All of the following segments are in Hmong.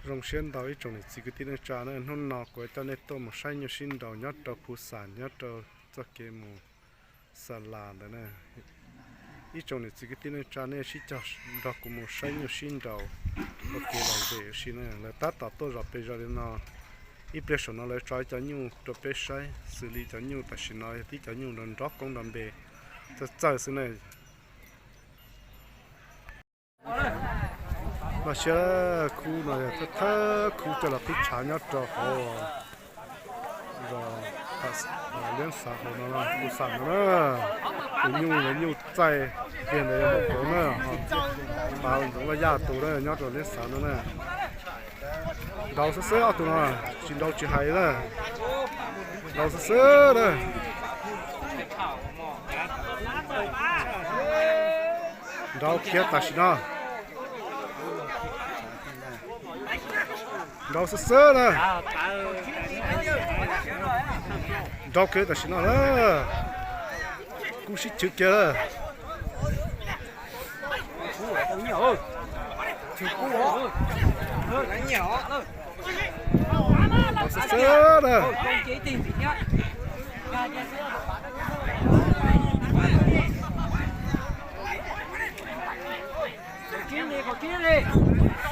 Zoo siab ntau ib tsoom niam txiv kwv tij neej tsa na, hnub no kuv coj nej tuaj mus saib nyuj sib nraus nyob rau Phu Xam, nyob rau txoj kev mus Xa Las ntawd na. Ib tsoom niam txiv kwv tij neej tsa, nej sib cog nrog kuv mus saib nyuj sib nraus ua kev lom zem ua si na. Lawv tab tom tuaj zom pes zos li no, ib pliag saum no lawv tso cov nyuj rau peb saib, xws li cov nyuj tam sim no yog tib cov nyuj nrov nrov koob nrov npe, txawj txawj xwb na. Npaj siab, khub no yog thawj thawj khub coj los qhib tshav nyob rau hauv zos Liab Xav hauv no, Phu Xam no na. Tus nyuj, nyuj txaij tiag ntawd yog Maum Kauv na, ho Pav Ntxoov Vaj Yaj tus na, nyob rau Liab Xav no na. Nraus xwb xwb, ob tug no tsis nraus tsis hais na. Nraus xwb xwb na. Nraus kiag tam sim no. Nraus xwb xwb na. Nraus kiag tam sim no na. Kuj sib chwv kiag. Nraus xwb xwb na.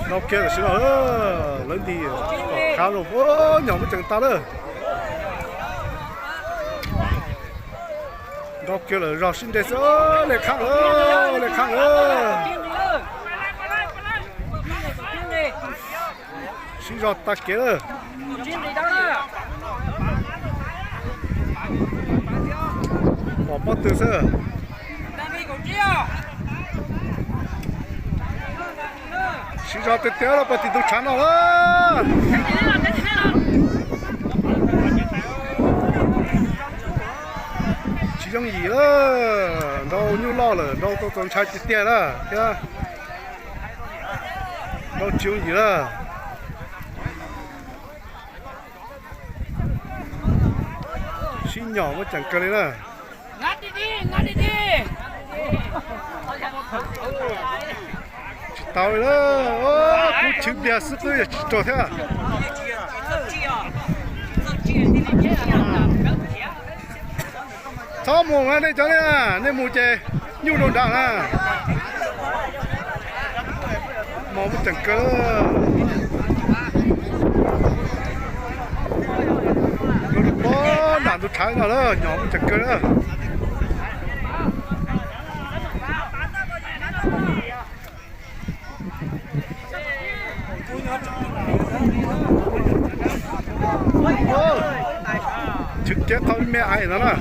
Nraus kiag tam sim no, lawv nti kom khab lauj, nyom muab ceem tas lawm. Nraus kiag lawm, zog sib nres xwb, Liaj Khaab, Liaj Khaab. Sib zog tag kev lawm. Pom pob tw xwb. Sib zog tiag tiag los puag tim tus tshav no lawm. Tsis yooj yim lawm, nraus nyuj loj lawm, nraus tau txaus ntshai tiag tiag na thiab. Nraus tsis yooj yim lawm. Sib nyom muaj ceem kawg li na. Tsis tau li, kuv chwv npiag xwb twb yog tsis raug thiab. Txhob mus na nej cov, nej mus ces nyuj rau nram na. Mos muaj ceem kawg. Rau pob nram tus tshav no lawm, nyom muaj ceem kawg na. Tshwm kiag qhov me ais no na.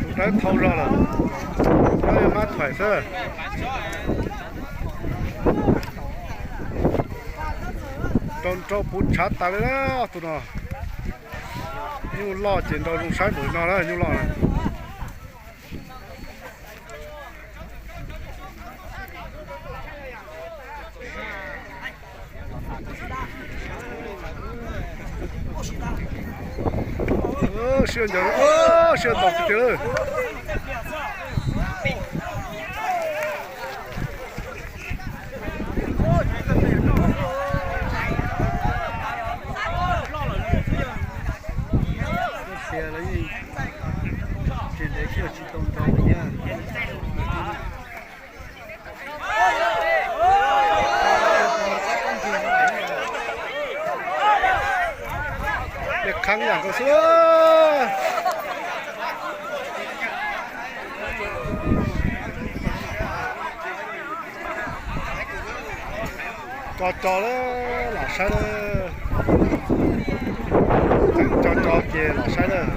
Tus dawb thau zog lawm, tus dawb mab thuam xwb. Rau nrau puv tshav tas li na tus no. Nyuj loj ces nrau zoo saib npaum li no na, nyuj loj na. Siab ncaws, siab ntaus tiag tiag. Xias lawv yeej tsis ntev thiaj tsis tau nrau thiab. Liaj Khab yam nkaus xwb. Tso tso lawm, lam saib lawm. Tseem tso tso ces lam saib lawm.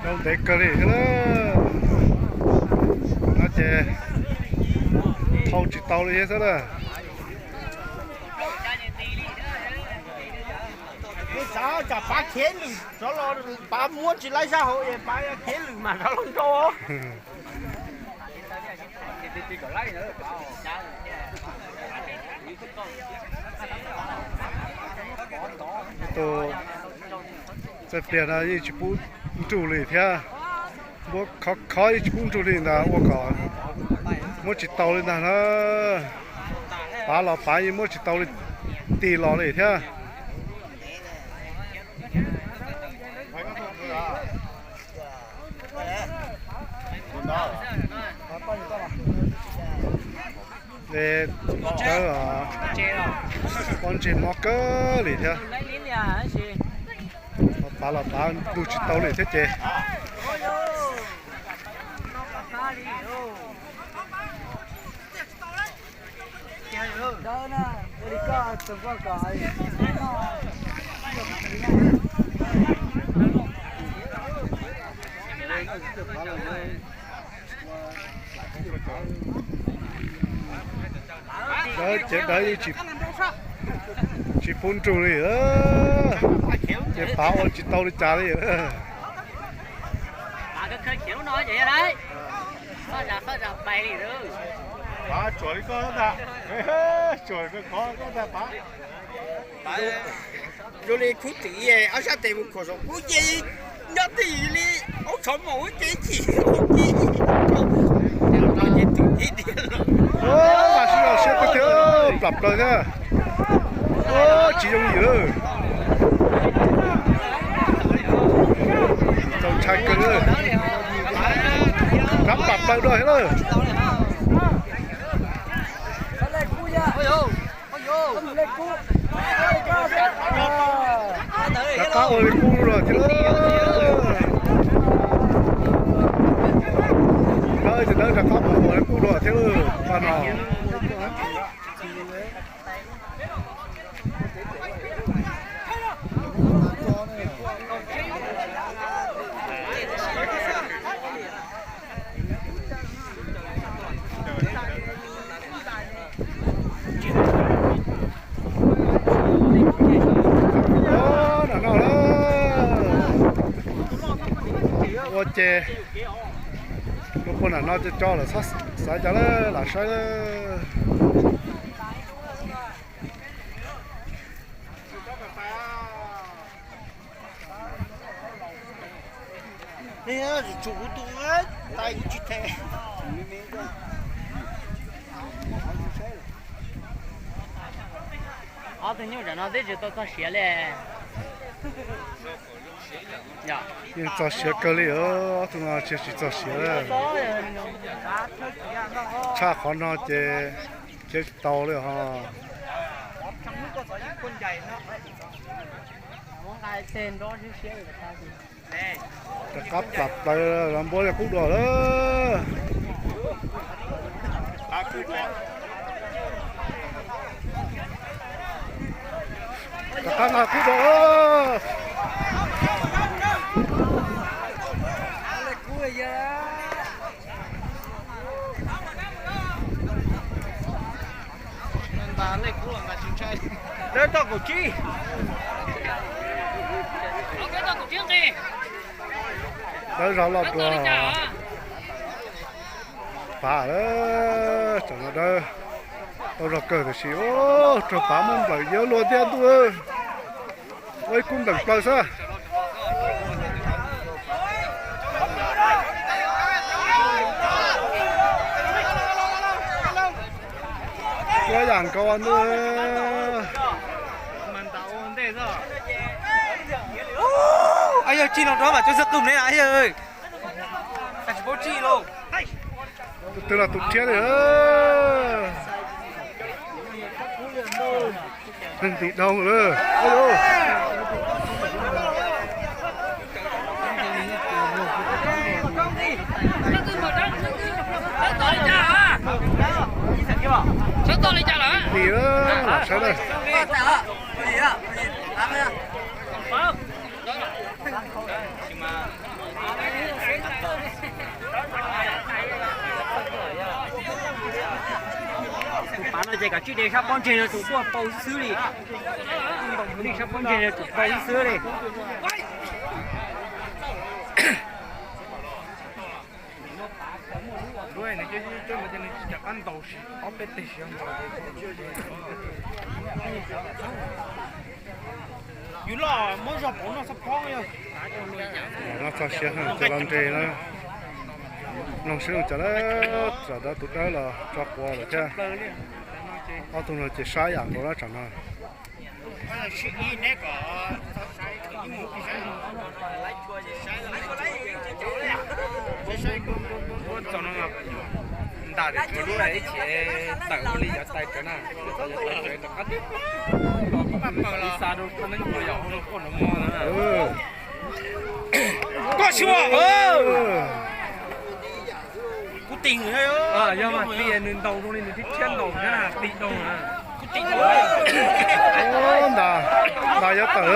Zoo ntev kawg li thiab na. No ces thau tsis tau li thiab xwb na. Xav tsam pav khiav lwm rov los, pav muab tsis laib sab hauv es pav khiav lwm mas rov los nrau. Tus txawj pliag no yeej tsis pub nrug li thiab. Muab khov khov yeej tsis pub nrug li ntag, ua kom muab tsis tau li ntag na. Pav los pav yeej muab tsis tau li, tig los li thiab. Dawb, pob ntseg mob kawg li thiab. Pav los pav nrug tsis tau li thiab ces. Dawb, ces dawb yeej tsis pub nrug li, ces pav ua tsis tau li cas li. Pav tsuas li koj ntag, tsuas koj kov koj ntag pav. Zoo li khub twm ob sab tes mus khuam saum kub ces nyob twj ywm li, aub tshov maum ces chim ces twm thiab tiag. Mas sib zog siab tiag tiag, plam plaws thiab. Tsis yooj yim lawm. Txaus ntshai kawg lawm. Rov plam plaws dua thiab lawm. Rov qab ua li qub dua thiab lawm. Dawb ces dawb rov qab mus ua li qub dua thiab lawm pab no. Ua ces lub puag nram no cov cov lawm, xav cov lawm lam saib lawm. Tsum kuv tus, tais kuv tsis them. Ob tug nyuj tam no twb tsis tau txog siav li. Yeej txog siav kawg li, ob tug no tsis txog siav. Tshaj qhov no ces khiav tsis tau li ho. Rov qab plam plaws los npuab li qub dua lawm. Rov qab nqa qub dua. Dawb toj kaum tsib. Dawb zog loj dua. Pav, tsam no dawb tau zog kawg tiam sis raug pav muab nplawm yawg luag thiab ntuj. Ua ib kub npleem plaws xwb. Ua yam nkaus ntuj. Yog tsis los rau mam cov xwb qw ne yawg. Tus twg los tus rhiab li. Neeg ntim dhau lawm. Ntim lawm, lam saib lawm. Tus pav no ces kav tsij de sab pob ntseg no tsum tuaj pau xwb li. Sab pob ntseg no tsum pau xwb li. Nws coj coj no ces nws tsis kam qab ntaus, ob peb teg siav ntaus. Yus los muab zog pauv noj txog phob yog. Noj txog siav heev, coj los nres na. Mloog seb zoo cas lawm, tsam ntawd tus dawb los tso quav lawm thiab. Ob tug no ces saib yam nkaus lawm tsam no. Ntam tsuas lub ib chim tawm ua li yov tai rawv na. Ib xa rau neeb ua yog hauv no quaj no mo na. Koj xyuas. Kuv tim nws, yog mas tim nws ntaus zoo li nws thiab ntaus na, tim dhau na. Ntam, ntam yuav tawm.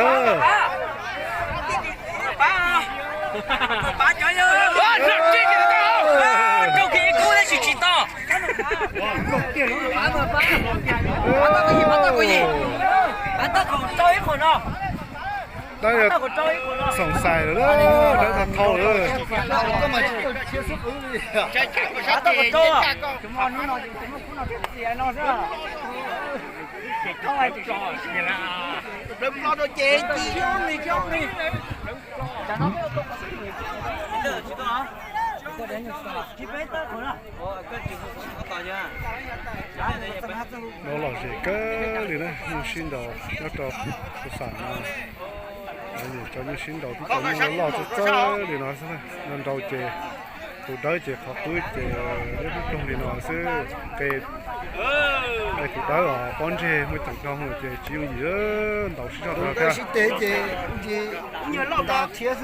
Rau kiag ib kub tab sis tsis tau. Dawb xoom xais lawm, dawb tag thau lawm. Nov lom zem kawg li na, nyuj sib nraus nyob rau tus xam no. Nyuam qhuav nyuj sib nraus twb tau nyuj loj txawj txawj li no xwb na. Nrau nrau ces tus dawb ces qhov qwb ces ib lub ploog li no xwb. Qe, qe tus dawb os, pob ntseg muaj ceem dhau ces tsis yooj yim, ntaus sib zog rau thiab. Ua ces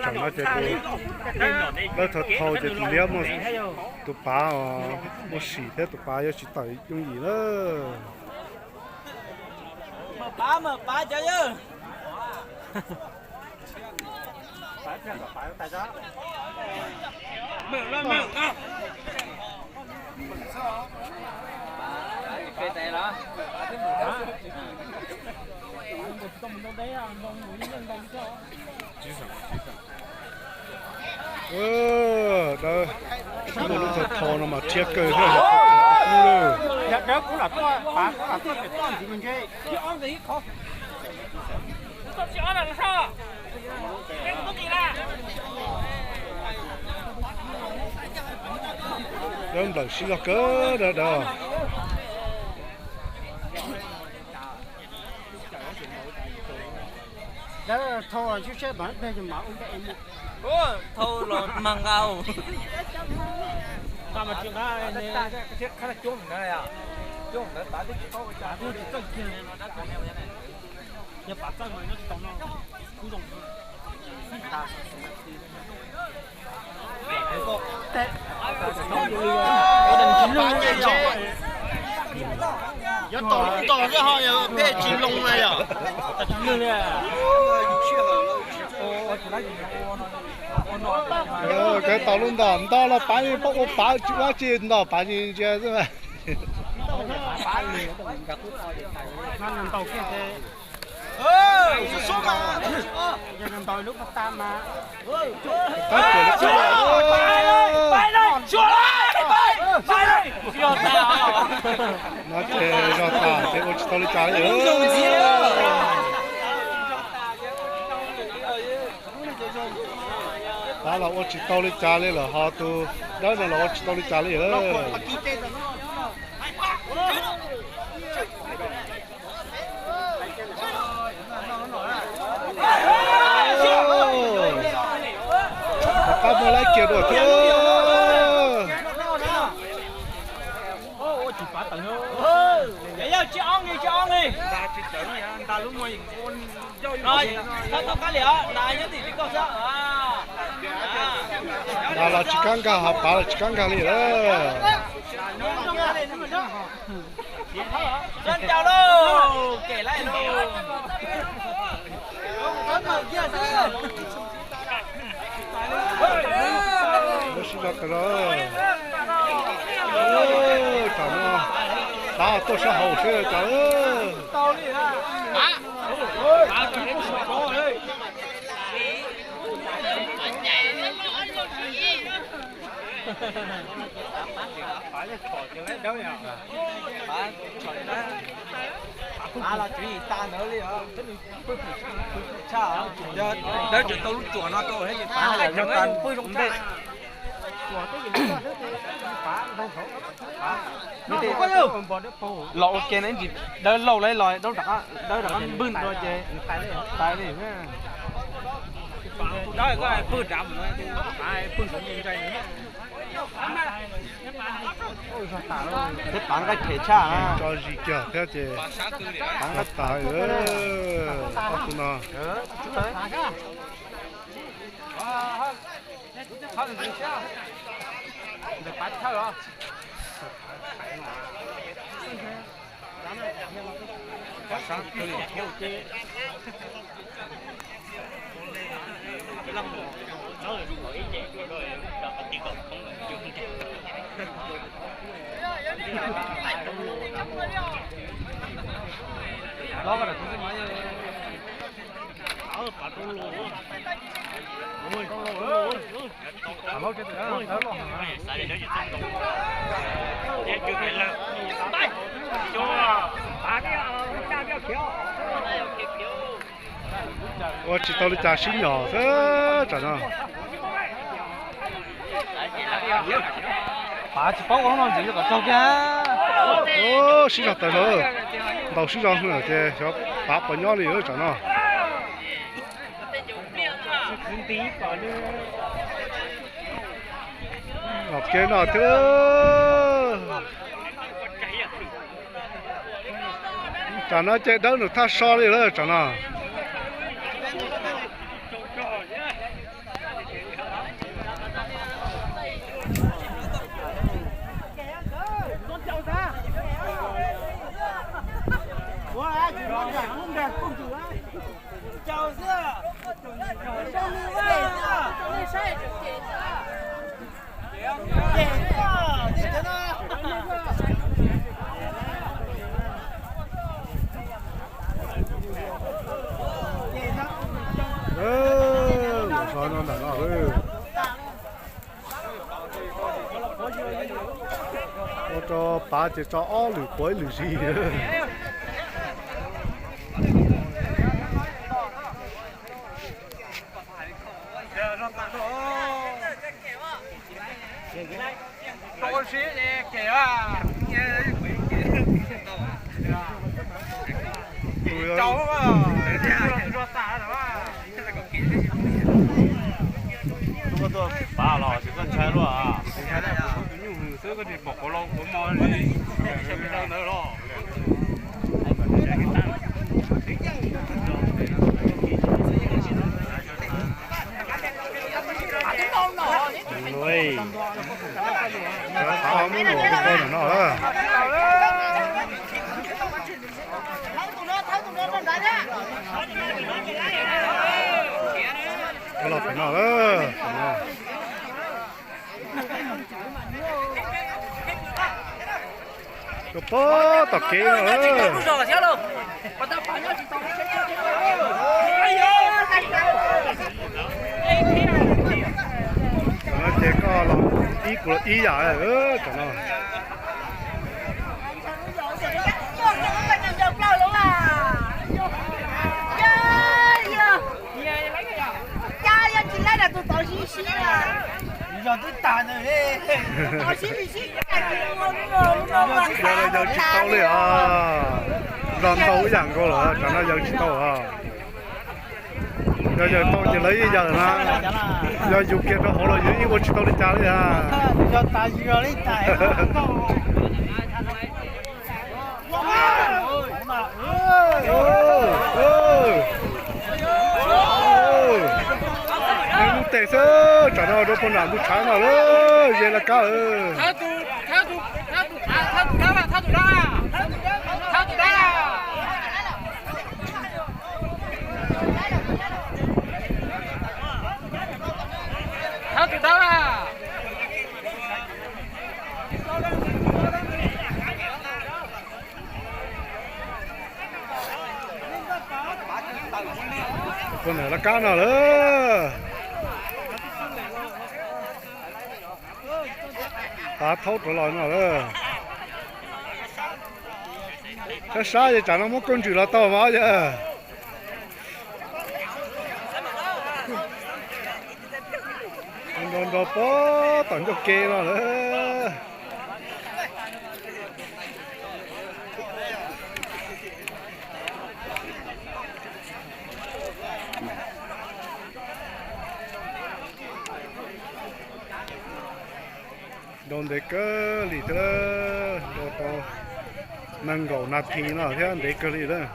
tsam no ces tus dawb thau thau ces tus liab muaj, tus pav os, muaj sim thiab, tus pav yuav tsis tawm yooj yim lawm. Dawb, muaj lub thau thau no mas rhiab kawg thiab. Dawb nplawm sib zog kawg dawb dawb. Thau los mag nqa. Yuav tau lub ntog xwb ho peb tsis loo na yom. Kav tau lub ntog, ntog los pav, pab ua pav tsis ua tsi, ntog pav tsis ntsia xwb. No ces zog tas ces ua tsis tau li cas li. Pav los ua tsis tau li cas li lawm, ho tus dawb no los ua tsis tau li cas li lawm. Dua thiab. Yog tsis ob li, tsis ob li. Tau qab li os, ntas nyob tim tsis koj xwb. Ntas los tsis kab nkag, ho pav los tsis kab nkag li lawm. Sab ncaus lauj, kem laij lauj. Lub sib zog kawg los. Tsam no, pav tuaj sab hauv seb tsam. Pav los tswv yim tas ntawd li os. Dawb tseem tau lub tsuas no rau thiab ces pav los pw zoo ntej. Los ua ke na, ib ntsis dawb lauj lawm los dawb rov qab npwj dua ces tais li. Thiab pav nqaij phem tshaj. Tso zis kiag thiab ces pav nqaij tas. Ob tug no. Ua tsis tau li cas sib nyom xwb tsam no. Pav tsis paub ua lub no ntxiv kom tsaug kiag. Sib zog tawm zog, ntaus sib zog hwj ces xyov pav puas nyob li tsam no. Los kev no thiab. Tsam no ces dawb nws thaj so li lawm tsam no. Ua rau pav ces tso ob lwm quav ib lwm zis. Koj tuaj pav los tsis koj ntshai luaj. Tus nyuj hwm xwb koj tsis pom quav lau quav mo li. Ntawd los. Pav muab luam rau koj ntawm no. Los pem no lawm. Rau pob tom kev no. Tam no ces koj los ib kuv los ib yam tam no. Yog tsis laib los tus tod sib sib, yog twb tag ntawd, tod sib sib, yog yawg tsis tau li os. Zog ntau ib yam nkaus lawm, tam no yawg tsis tau os. Yog yawm tau ces lawv yeej yawm na. Yog yus kiag rau hauv los yus yeej ua tsis tau li cas li a. Lub tes xwb, tsam no rau puag nram ntug tshav no lawm, ze laj kab lawm. Puag nram laj kab no lawm. Tav thaub rov los no lawm. Sab sab ces tsam no muab koj ntswm los tau mas yog. Nrau nrau pob tom ncauj ke no lawm. Nrau ntev kawg li thiab, nrau tau nees nkaum nas this no thiab ntev kawg li lawm.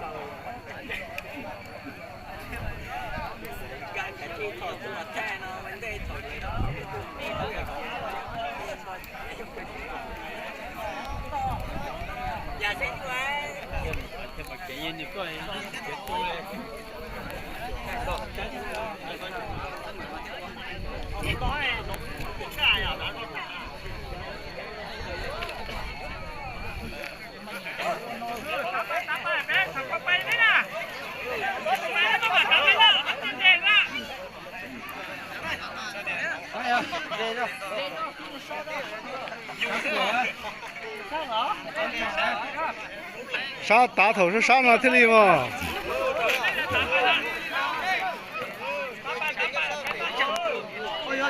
Sab tav thaum sab sab no thiaj li mas.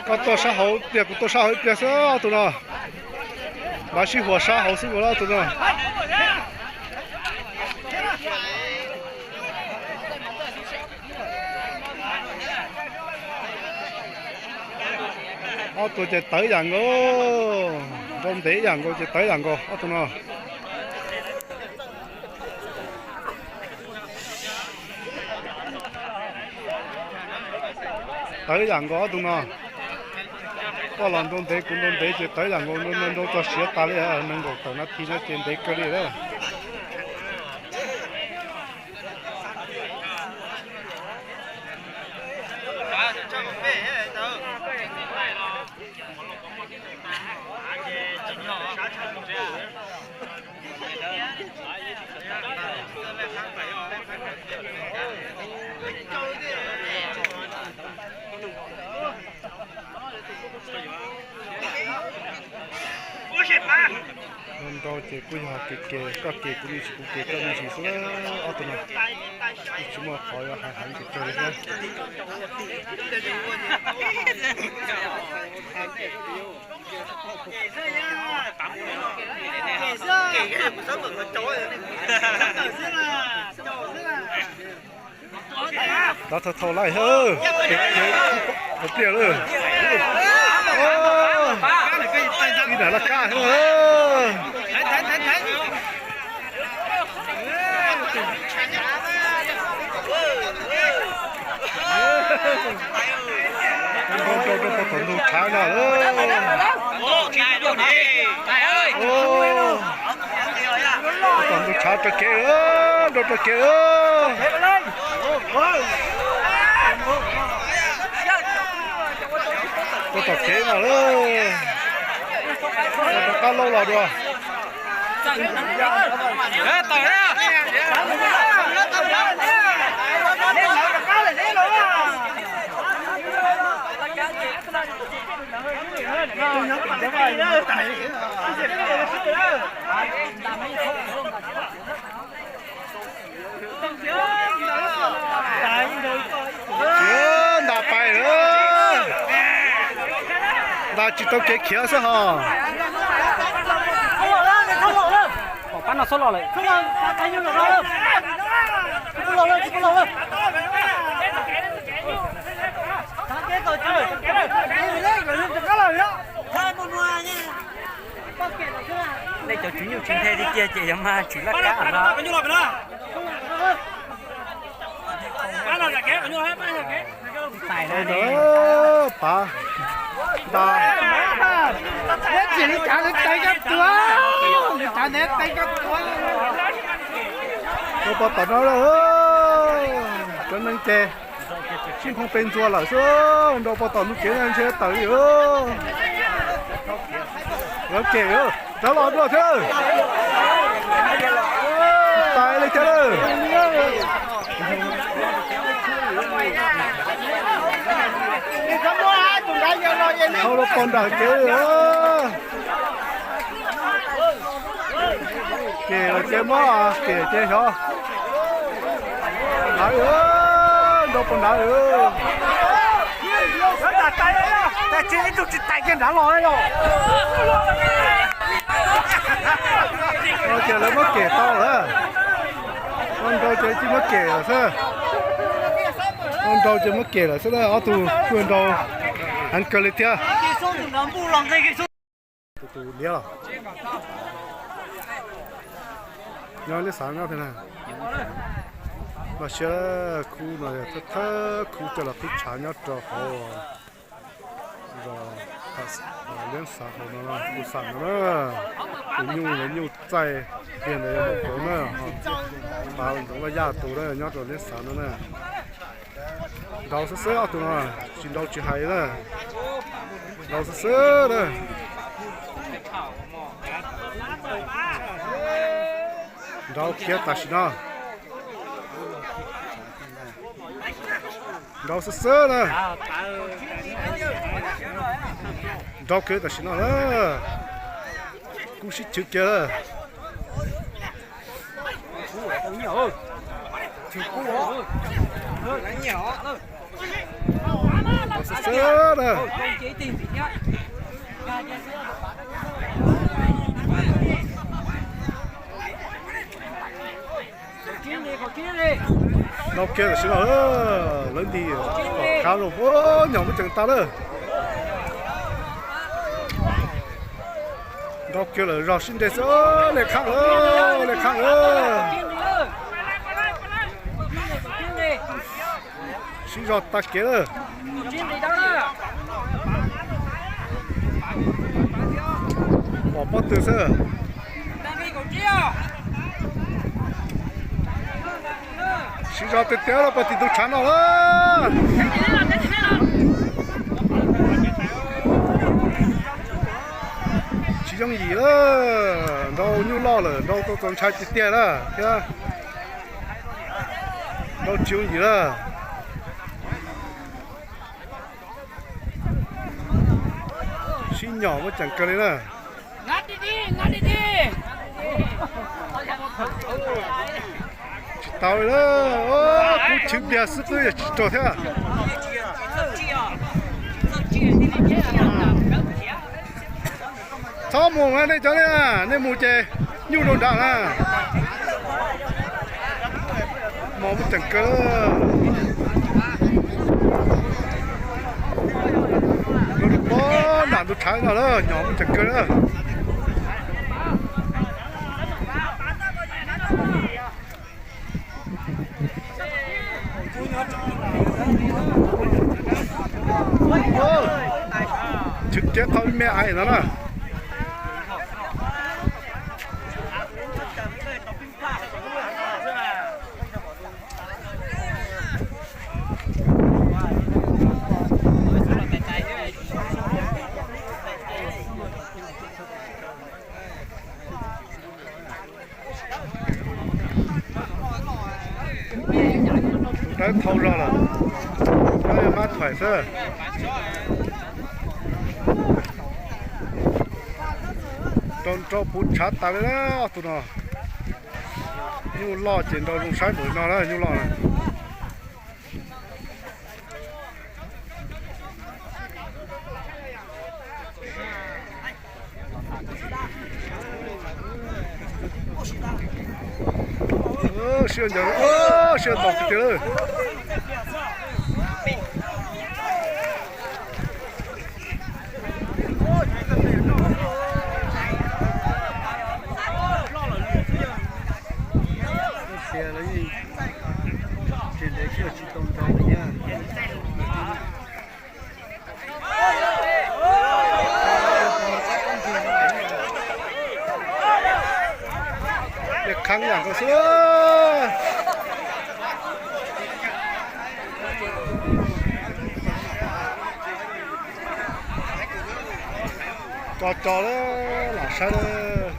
Koj tuaj sab hauv ib pliag, kuv tuaj sab hauv ib pliag xwb ob tug no. Npaj sib huas sab hauv xwb ua ob tug no. Ob tug ces tawv yam nkaus, nrau ntev yam nkaus ces tawv yam nkaus ob tug no. Tawv yam nkaus ob tug no. Koj los nrau ntev kuv nrau ntev ces tawv yam nkaus, nrau txog siav tas li, nees nkaum tawm nas this no ces ntev kawg li lawm. Nrau nrau ces kuj yog kev ke, koj ke kuv me ntsis, kuv ke koj me ntsis xwb ob tug no. Kuj tsis muaj qhov yuav hais heev pes tsawg li thiab. Tau thau thau lawm, hauv pliaj lawm. Ib nram laj kab xwb. Nrau nrau rau puag tom ntug tshav no lawm. Puag tom ntug tshav rau kev lawm, nrau rau kev lawm. Puag tom kev no lawm. Rov qab laub los dua. Khiav ntas pais lawm. Ntas tsis tau kev khiav xwb hos. Pab no xub los lawm. Tsis pub los lawm, tsis pub los lawm. Nthe tiag tiag ces yog mas tsis laj kab no. Pav, nta. Neb tsis li cas neb teev kab tuag, li cas neb teev kab tuag. Nrau pov tom no lawm, cov neeg ces sib nphoo pe ntxuag lawm xwb, nrau pov tom ntug kev no ntshe tawm li. Lawv kem, rov los dua thiab. Tais li thiab lawm. Dhau los pog nram kev. Kem los ces mob, kem ces xyov. Nrad, nrau pog nrad. Tais tsis ib tug tsis tais kiag nrad los yog. Ces lawv muab kem tau lawm. Ua nrau ces tsis muab kem lawm xwb. Ua nrau ces muab kem lawm xwb, ob tug kuj nrau heev kawg li thiab. Tus tus liab los nyob liab xav nyob thiab na. Los siab khub no thawj khub coj los qhib tshav nyob rau hauv zos liab xav hauv no, tus xam no na. Tus nyuj ntawd nyuj txaij tiag ntawd yog tus kauv na, ho pav ntxoov laj yaj tus na nyob rau liab xav no na. Nrau xwb xwb ob tug no, tsis nrau tsis hais na. Nrau xwb xwb na. Nrau kiag tam sim no. Nrau xwb xwb na. Nrau kiag tam sim no na. Kuj sib chwv kiag. Nrau xwb xwb na. Nrau kiag tam sim no, lawv nti kom khav los, nyom muab tseem tas lawm. Nrau kiag lawm, zog sib nres xwb, le khab lawm, le khab lawm. Sib zog tag kev lawm. Pom pob tw xwb. Sib zog tiag tiag los puag tim tus tshav no lawm. Tsis yooj yim lawm, nrau nyuj loj lawm, nrau tau txaus ntshai tiag tiag na thiab. Nrau tsis yooj yim lawm. Sib nyom muaj ceem kawg li na. Tsis tau li na, kuv chwv npiag xwb twb yuav tsis raug thiab. Txhob mus na nej cov, nej mus ces nyuj rau nrad na. Mos muaj ceem kawg. Pob nram ntug tshav no lawm, nyom muaj ceem kawg na. Chwv kiag qhov me ais no na. Tus dawb thau zog lawm, mab thuam xwb. Nrau nrau puv tshav tas li na ob tug no. Nyuj loj ces nrau zoo saib npaum no na nyuj loj na. Siab ncaws, siab ntaus tiag tiag. Khab yam ko xwb. Co co lawm, los saib lawm.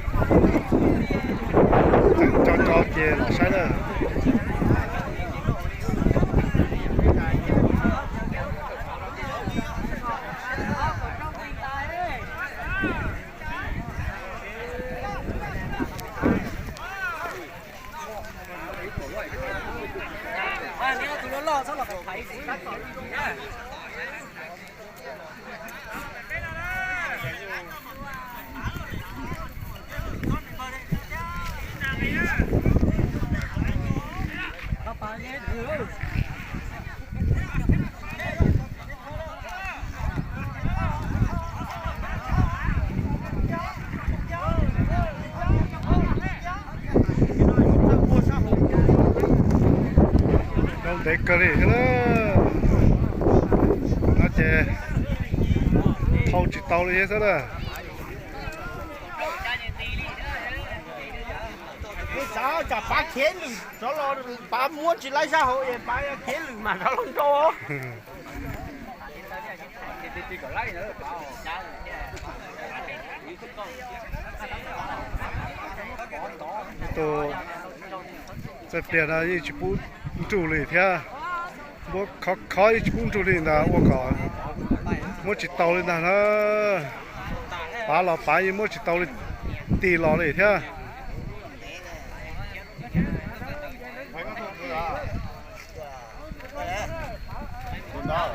Tseem co co ces los saib lawm. Ntev kawg li thiab na. No ces thau tsis tau li thiab xwb na. Xav tsam pav khiav lwm rov los, pav muab tsis laib sab hauv es pav khiav lwm mas rov los nrau. Tus txawj pliag no yeej tsis pub nrug li thiab. Muab khov khov yeej tsis pub nrug li ntag, ua kom muab tsis tau li ntag na. Pav los pav yeej muab tsis tau li, tig los li thiab. Dawb,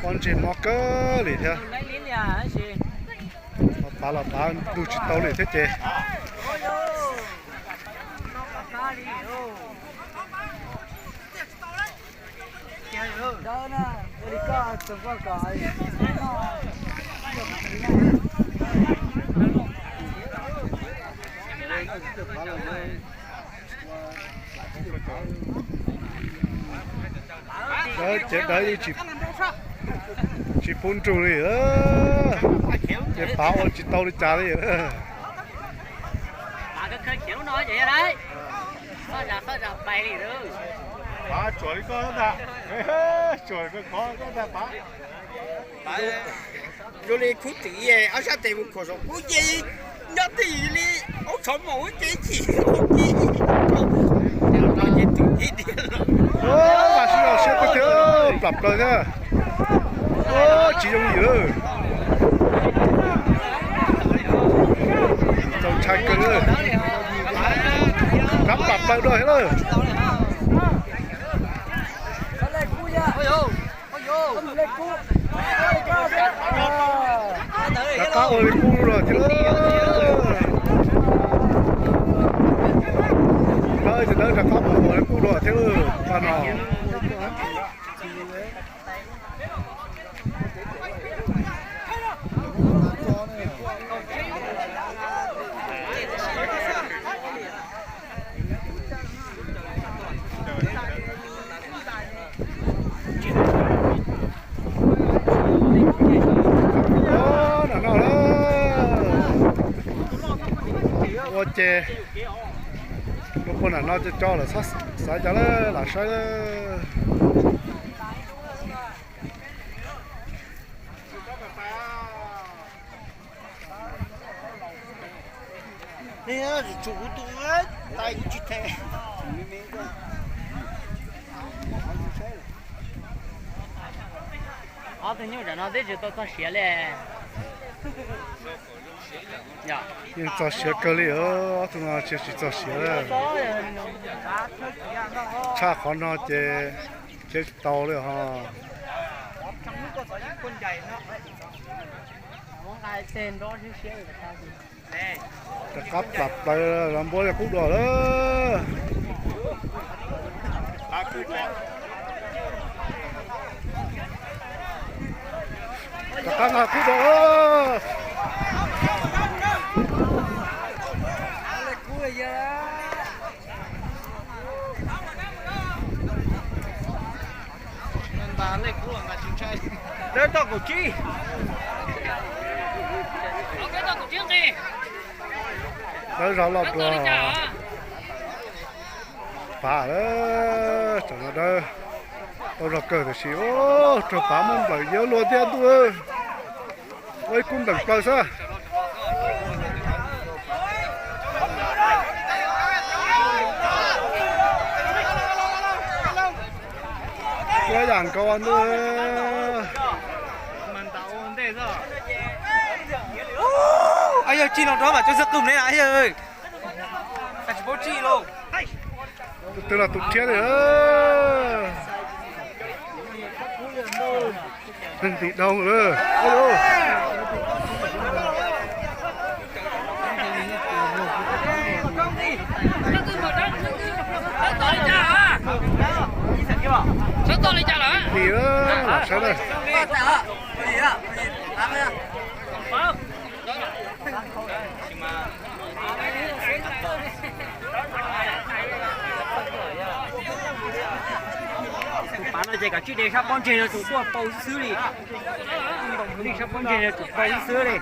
pob ntseg mob kawg li thiab. Pav los pav nrug tsis tau li thiab ces. Dawb ces dawb yeej tsis pub nrug li, ces pav ua tsis tau li cas li. Tsuas li koj ntag, tsuas li khub twm, ob sab tes mus khuam saum kub ces nyob twj ywm li, aub tshov maum ces chim ces twm ces tiag. Mas sib zog siab kawg thiab, plam plaws thiab. Tsis yooj yim lawm. Txaus ntshai kawg li. Rov plam plaws dua thiab lawm. Rov qab ua li qub dua thiab lawm. Dawb ces dawb rov qab mus ua li qub dua thiab lawm pab no. Ua ces, ua puag nram no ces tso lawm, xav cov lawm lam saib lawm. Tsuas kuv tus, tais kuv tsis them. Ob tug nyuj tam no twb tsis tau txog siav li. Yeej txog siav kawg li, ob tug no tsis, tsis txog siav. Tshaj qhov no ces khiav tsis tau li ho. Rov qab plam plaws los npuab li qub dua lawm. Rov qab nqa qub dua lawm. Dawb toj kaum tsib. Dawb zog loj dua. Pav, tam no dawb tau zog kawg tiam sis raug pav muab nplawm yawg luag thiab ntuj. Ua ib kub npleem plaws xwb. Ua yam nkaus ntuj. Yog tsis los rov mam cov xab qwm ne, tsis paub tsis los. Tus twg los tus rhiab li. Neeg ntim dhau lawm. Ntim lawm, lam saib lawm. Tus pav no ces kav tsij de sab pob ntseg no tsum tuaj paus xwb xwb li. Tus sab pob ntseg no tsum paus xwb xwb li.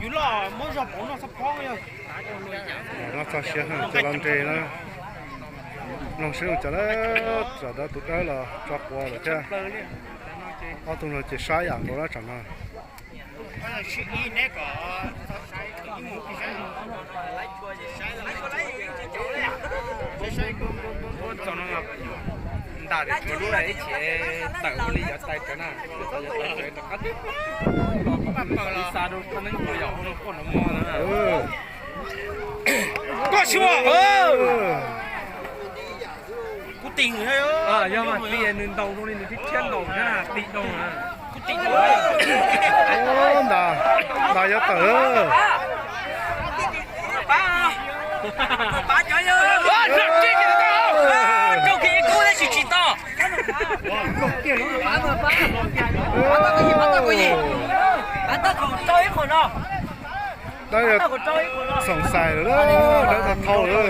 Yus los muab zog pauv noj txhob phob. Noj txog siav heev ces los nres na. Mloog seb ua cas na, tam ntawd tus dawb los tso quav lawm thiab. Ob tug no ces saib yam nkaus na tsam no. Ntam tias tsuas lub ib chim tawm ua li yov tais rawv na, yov tais rawv rov qab tib pab pawg li xa rau qhov neeb puas yom no quaj nrov mo na. Koj siab. Kuv tim nws, yog mas tim nws ntaus zoo li nws thiab thiab ntaus na, tim dhau na. Ntam, ntam yuav tawm. Dawb xoom xais lawm, dawb tau thau lawm.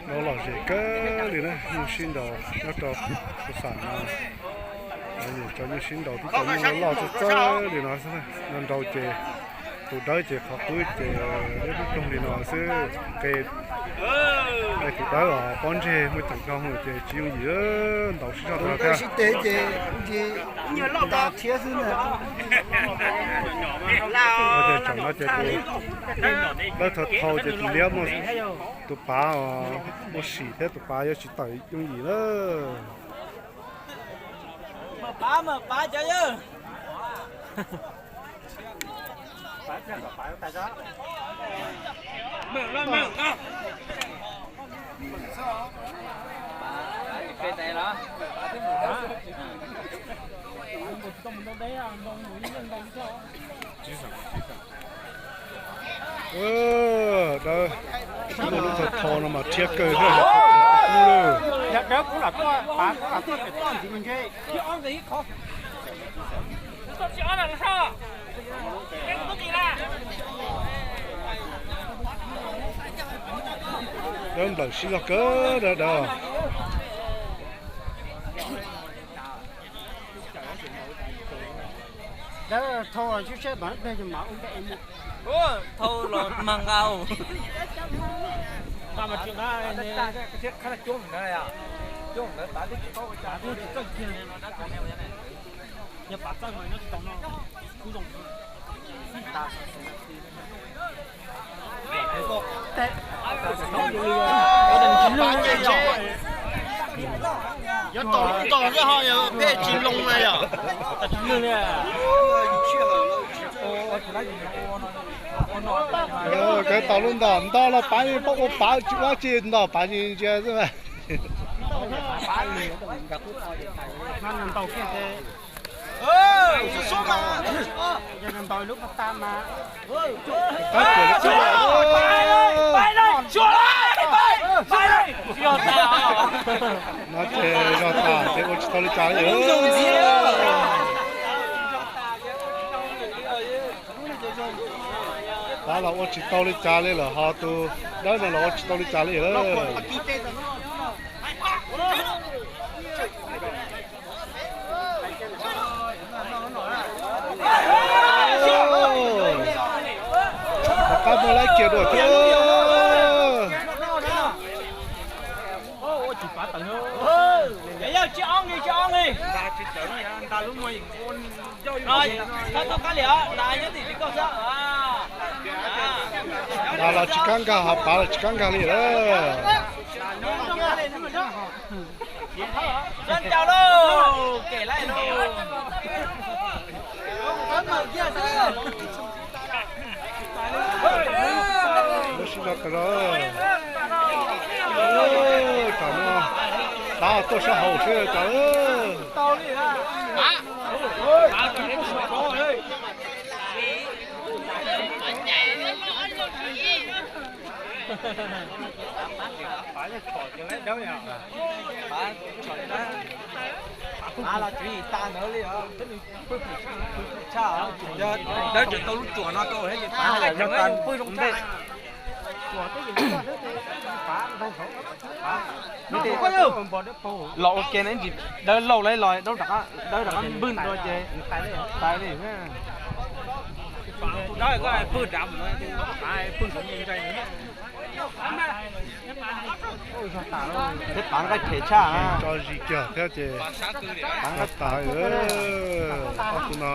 Loj lom zem kawg li na, nyuj sib nraus nyob rau tus xam no. Lawv nyuam qhuav nyuj sib nraus tib co nyuj loj loj txawj txawj li no xwb. Nraus ces tus dawb ces qhov qwb ces ib lub roog li no xwb. Qe, qe tus dawb os, pob ntseg muaj ceem dhau ces tsis yooj yim, ntaus sib zog tag thiab. Ces tsam no ces tus dawb thau thau ces tus liab, tus pav os, muaj sim thiab, tus pav yuav tsis tawm yooj yim lawm. Dawb, lub thau thau no mas rhiab kawg thiab. Dawb nplawm sib zog kawg dawb dawb. Thau los mag nqa. Yuav tau lub nto xwb ho peb tsis loo na yom. Kawg tau lub ntom nto los pav, paub ua pav tsis ua tsi ntom pav ntsia xwb. No ces zog tas ces ua tsis tau li cas li. Pav los ua tsis tau li cas li lawm, ho tus dawb no los ua tsis tau li cas li lawm. Rov qab muab laib kiag dua thiab. Ntas los tsis kam nkag, ho pav los tsis kam nkag li lawm. Lub sij hawm tas zog, tsam no pav tuaj sab hauv xwb tsam. Dawb tseem tau lub tsuas no rau thiab ces pav pw zoo ntej. Los ua ke ne, dawb lauj lawm los dawb rov qab npwj rau ces tais li. Tus dawb koj pw dav mus no, pw ntxoov ntshai. Thiab pav nqaij phem tshaj. Tso zis kiag thiab ces pav nqaij tas. Ob tug no.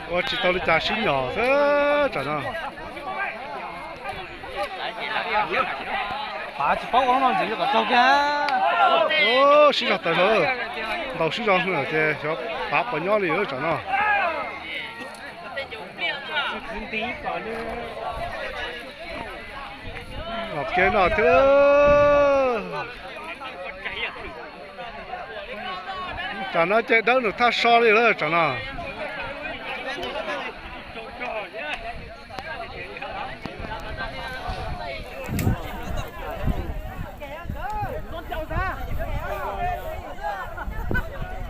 Ua tsis tau li cas sib nyom xwb tsam no. Pav tsis paub ua no ntxiv kom tsaug kiag. Sib zog tas zog, ntaus sib zog ces xyov pav puas nyob li tsam no. Los ke no thiab. Tsam no ces dawb nws thaj so li lawm tsam no.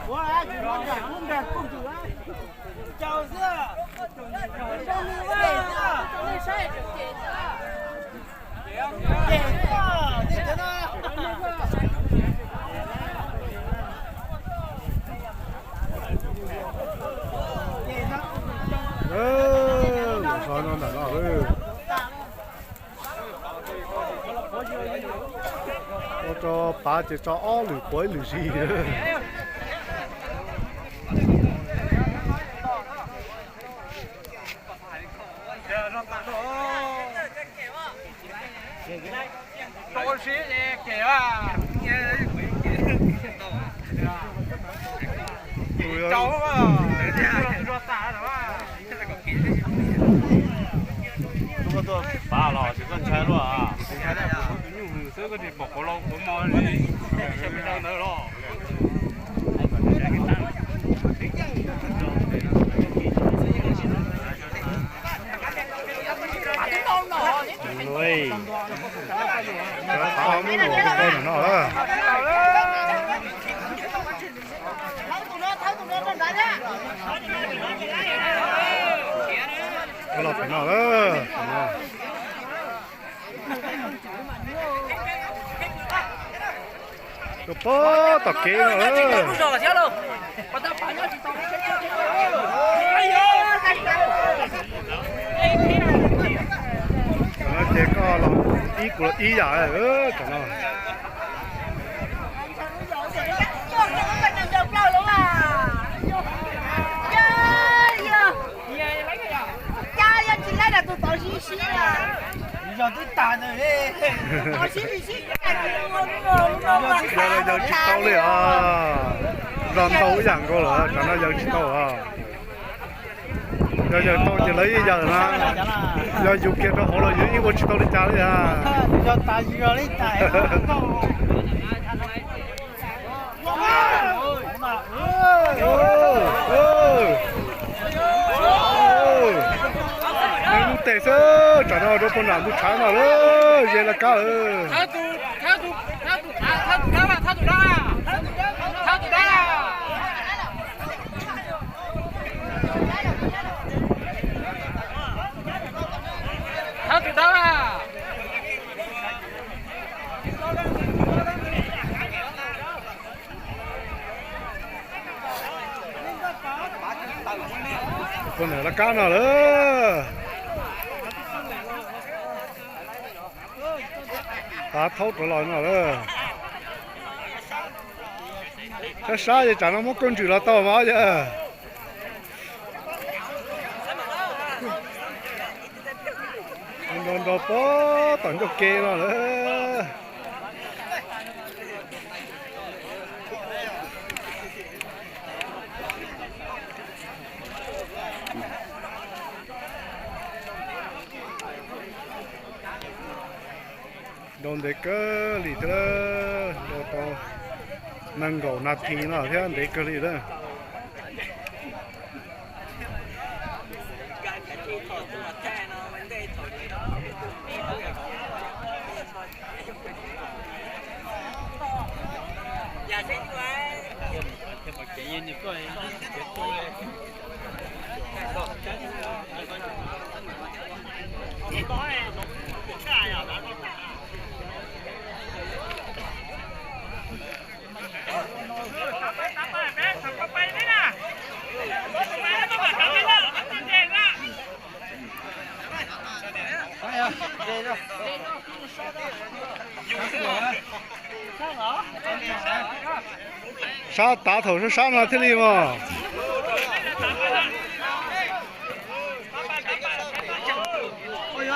Ua rau pav ces tso ob lwm quav ib lwm zis. Pav los tsis txawj ntshai luaj, tus nyuj hwm xwb koj tsis pom quav los quav mos li ntawd los. Pem no, pem no. Rau pem tom kev no. Tam no ces koj los ib kuv los ib yam, tam no. Yog twb tag ntawd, yog yawg tsis tau li os. Zog ntau ib yam nkaus lawm, tam no yawg tsis tau os. Yog yawg tau ces lawv ib yawg na. Yog yus kiag rau hauv los yus yeej ua tsis tau li cas li. Nws lub tes xwb, tsam no rau puag nram ntug tshav no lawm, ze laj kab lawm. Puag nram laj kab no lawm. Tav thaub rov los no lawm. Sab sab ces tsam no muab koj ntswm los tau mas yog. Nrau nrau pem tom ncauj ke no lawm. Nrau ntev kawg li thiab, nrau tau nees nkaum nas this no thiab, ntev kawg li lawm. Sab tav thaum sab sab no thiaj li mas.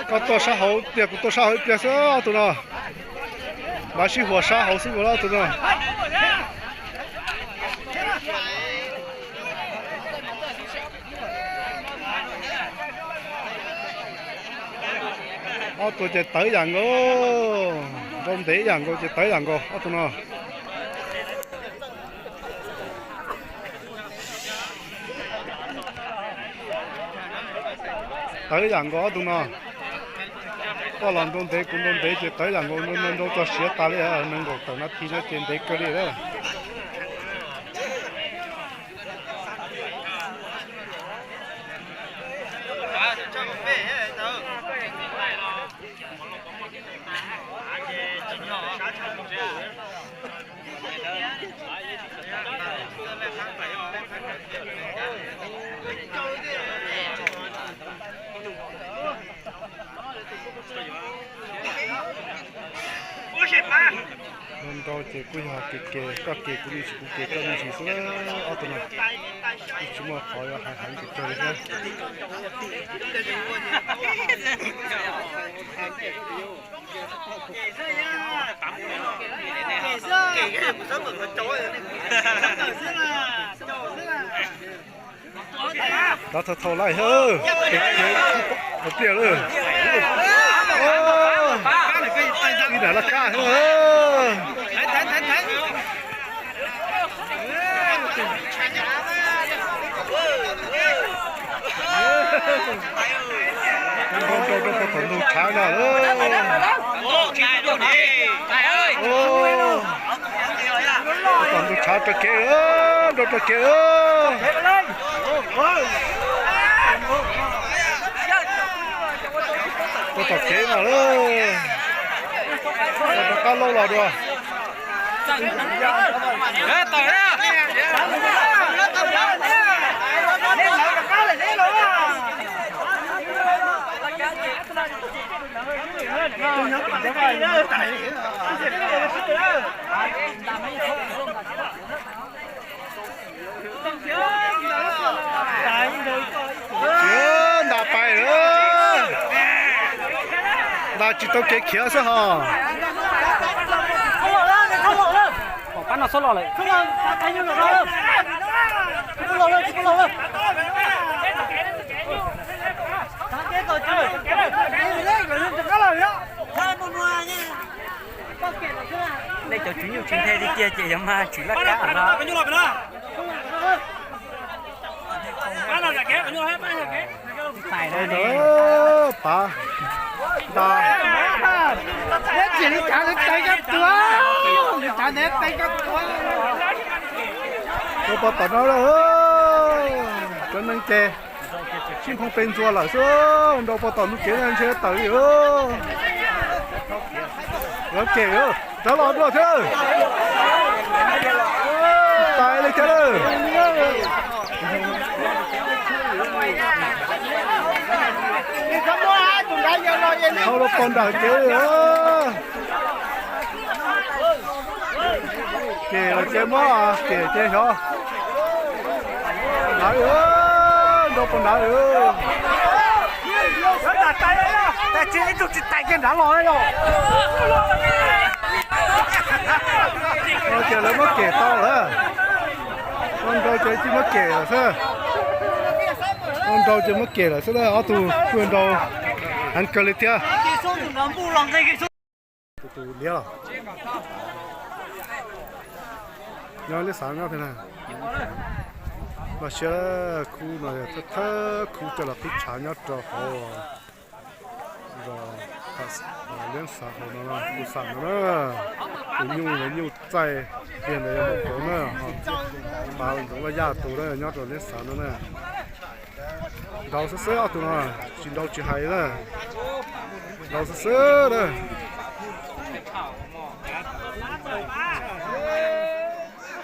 Koj tuaj sab hauv ib pliag, kuv tuaj sab hauv ib pliag xwb ob tug no. Npaj sib huas sab hauv xwb os ob tug no. Ob tug ces tawv yam nkaus, nrau ntev yam nkaus ces tawv yam nkaus ob tug no. Tawv yam nkaus ob tug no. Koj los nrau ntev kuv nrau ntev ces tawv yam nkaus, nrau tso siav tas li, nees nkaum tawm nas this no ces ntev kawg li lawm. Nrau nrau ces kuj yog kev ke, koj ke kuv me ntsis, kuv ke koj me ntsis xwb ob tug no. Kuj tsis muaj qhov yuav hais heev pes tsawg li thiab. Tav thau thau lawm, pliag lawm. Ib nram laj kab. Nrau nrau rau puag tom ntug tshav no. Puag tom ntug tshav rau kev, nrau rau kev. Tom kev no lawm, rov qab lauj los dua. Nta pais lawm, nta tsis tau kev khiav xwb hos. Pab no xub los lawm. Nej cov tswv nyuj tsis nthe tiag tiag ces yog mas tswv laj kab no. Pav, nta, neb tsis li cas li tes koj tuag, li cas neb tes koj tuag. Rau pov tom no lawm, cov neeg ces sib nphoo pe ntxuas lawm xwb, nrau pov tom ntug kev no ntshe tawm li. Lawv kem, rov los dua thiab. Tais li thiab lawm. Dhau rau pov nram kev li. Kem los ces mob, kem ces xyov. Nrad, nrau pov nrad. Tais tsis ib tug tsis tais kiag nrad los yog. Ces lawv muab kem tau lawm. Ua nrau ces tsis muab kem lawm xwb. Ua nrau ces muab kem lawm xwb, ob tug kuj nrau heev kawg li thiab. Tus tus liab los nyob liab xav nyob thiab na. Los siab khub no thawj khub coj los qhib tshav nyob rau hauv zos liab xav hauv no, tus xam no na. Tus nyuj, nyuj txaij tiag ntawd yog mus kauv na. Pav ntxoov laj yaj tus na nyob rau liab xav no na. Nrau xwb xwb ob tug no, tsis nrau tsis hais na. Nrau xwb xwb na.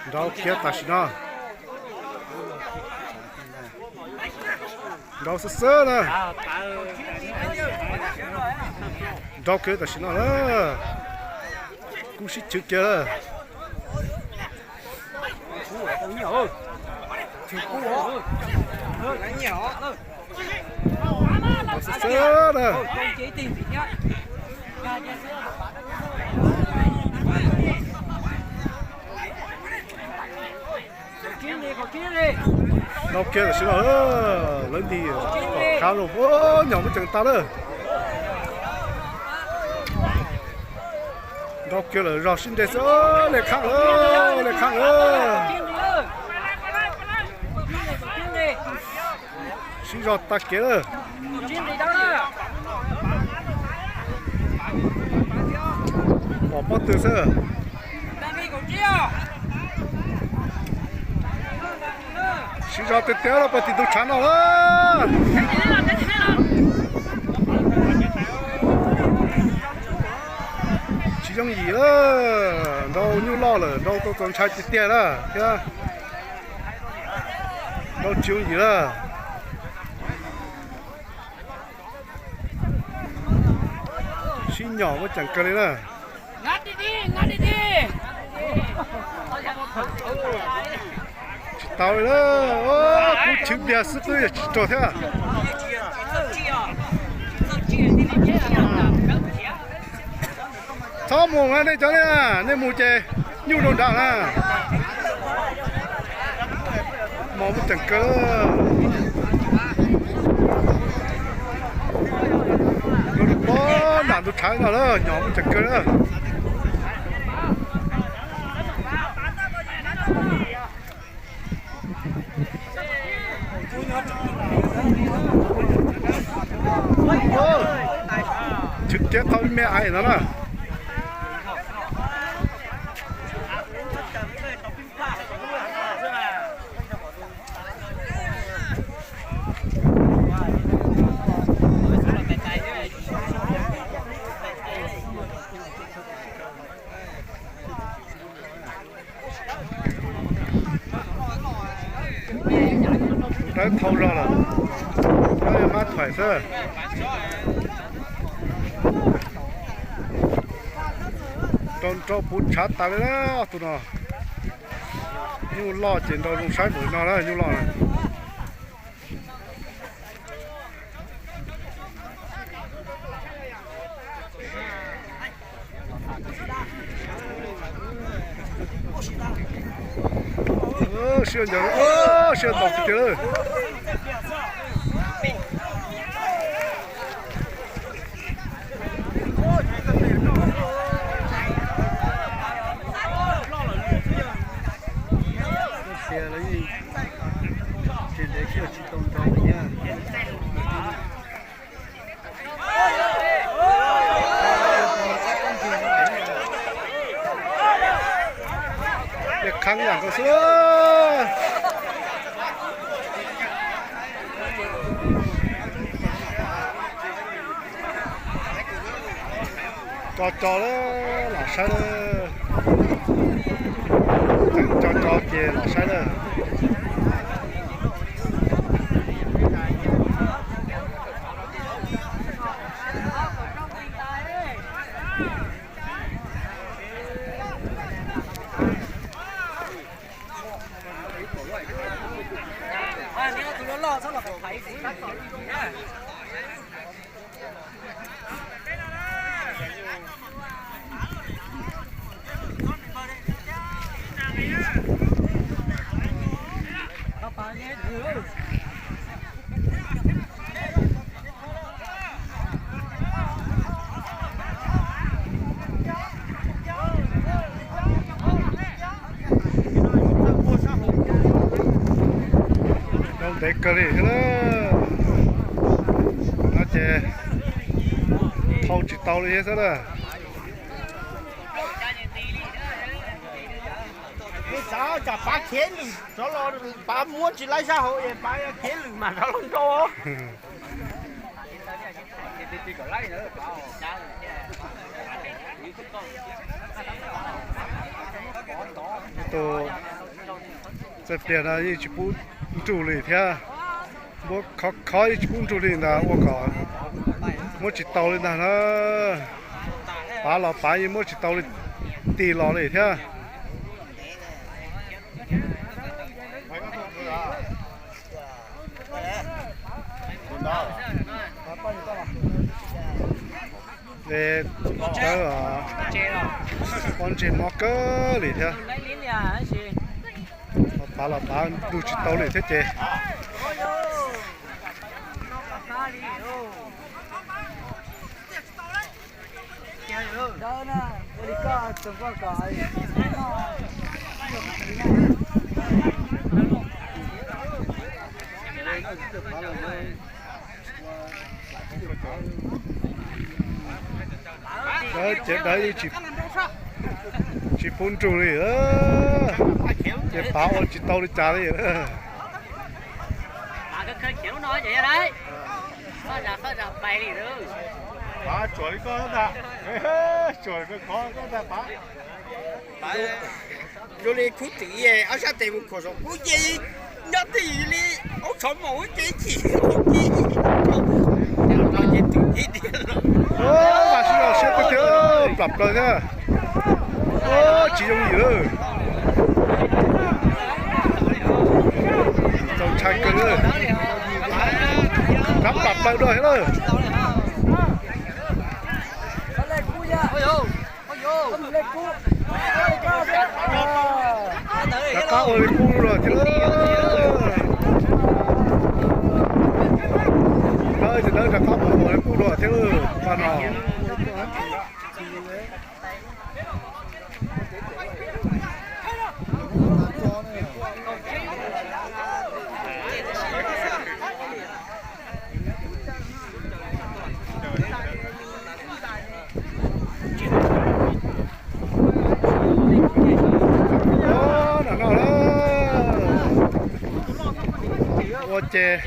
Nrau kiag tam sim no. Nrau xwb xwb na. Nrau kiag tam sim no na. Kuj sib chwv kiag lawm. Nrau xwb xwb na. Nrau kiag tam sim no, lawv nti kom khab lauj, nyom muab tseem tas lawm. Nrau kiag lawm, zog sib nres xwb, le khab lawm, le khab lawm. Sib zog tag kev lawm. Pom pob tw xwb. Sib zog tiag tiag los puag tim ntug tshav no lawm. Tsis yooj yim lawm, nrau nyuj loj lawm, nrau tau txaus ntshai tiag tiag lawm thiab. Nrau tsis yooj yim lawm. Sib nyom muaj ceem kawg li na. Tsis tau li, kuv chwv npiag xwb twb yog tsis raug thiab. Txhob mus na nej cov, nej mus ces nyuj rau nram na. Mos muaj ceem kawg. Pob nram ntug tshav no lawm, nyom muaj ceem kawg na. Chwv kiag qhov me ais no na. Nrau puv tshav tas li na tus no. Nyuj loj ces nrau zoo saib npaum no na nyuj loj na. Siab ncaws, siab ntaus tiag tiag lawm. Tias lawv yeej tsis ntev kiag tsis tau nrau li thiab. Qhab yam nkaus xwb. Tso tso lawm, lam saib lawm. Tseem tso tso ces lam saib lawm. Ntev kawg li thiab na. No ces thau tsis tau li thiab xwb na. Xav tsam pav khiav lwm rov los, pav muab tsis laib sab hauv es pav khiav lwm mas rov los nrau. Tus txawj pliag no yeej tsis pub nrug li thiab. Muab khov khov yeej tsis pub nrug li ntag ua kom muab tsis tau li ntag na. Pav los pav yeej muab tsis tau li, tig los li thiab. Pov ntseg mob kawg li thiab. Pav los pav nrug tsis tau li thiab ces. Ces dawv yeej tsis pub nrug li, ces pav ua tsis tau li cas li. Zoo li khub twm ob sab tes mus khuam saum kub ces nyob twj ywm li aub tshov maum ces chim ci. Mas sib zog siab kawg thiab, plam plaws thiab. Tsis yooj yim lawm. Txaus ntshai kawg li. Rov plam plaws dua thiab lawm. Rov qab ua li qub dua thiab lawm. Dawb ces dawb rov qab mus ua li qub dua thiab lawm pab no. Ua ces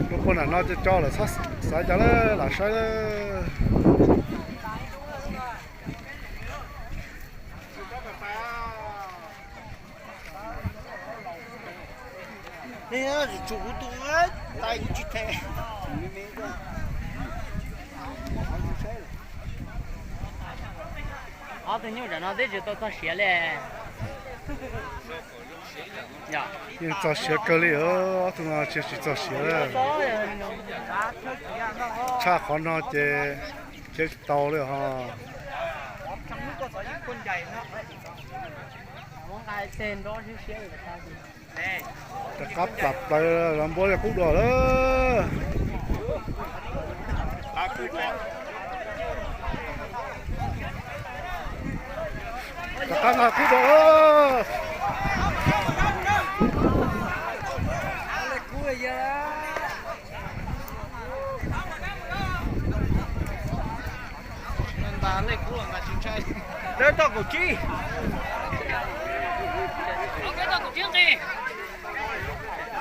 tus poj nam no cov cov lawm xav cas lawm lam saib lawm. Tsuj kuv tus tais kuv tsis them. Ob tug nyuj tam no twb tsis tau txog siav li. Yeej txog siav kawg li, ob tug no tsis txog siav. Tshaj qhov no ces khiav tsis tau li ho. Rov qab plam plaws los npuab li qub dua lawm. Rov qab nqa qub dua. Lawv toj kaum tsib.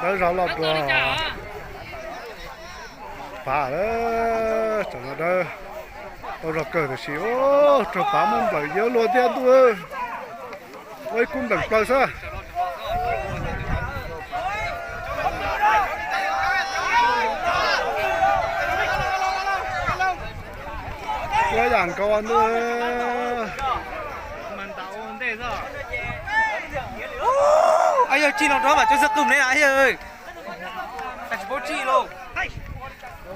Dawb zog loj dua. Pav lawm, tam no dawb tau zog kawg tiam sis raug pav muab nplawm yawg luag thiab ntuj. Ua ib kub nplawm plaws xwb. Ua yam nkaus ntuj. Yog tsis los rov mam cov xab qwm ne, tsis paub tsis lauj.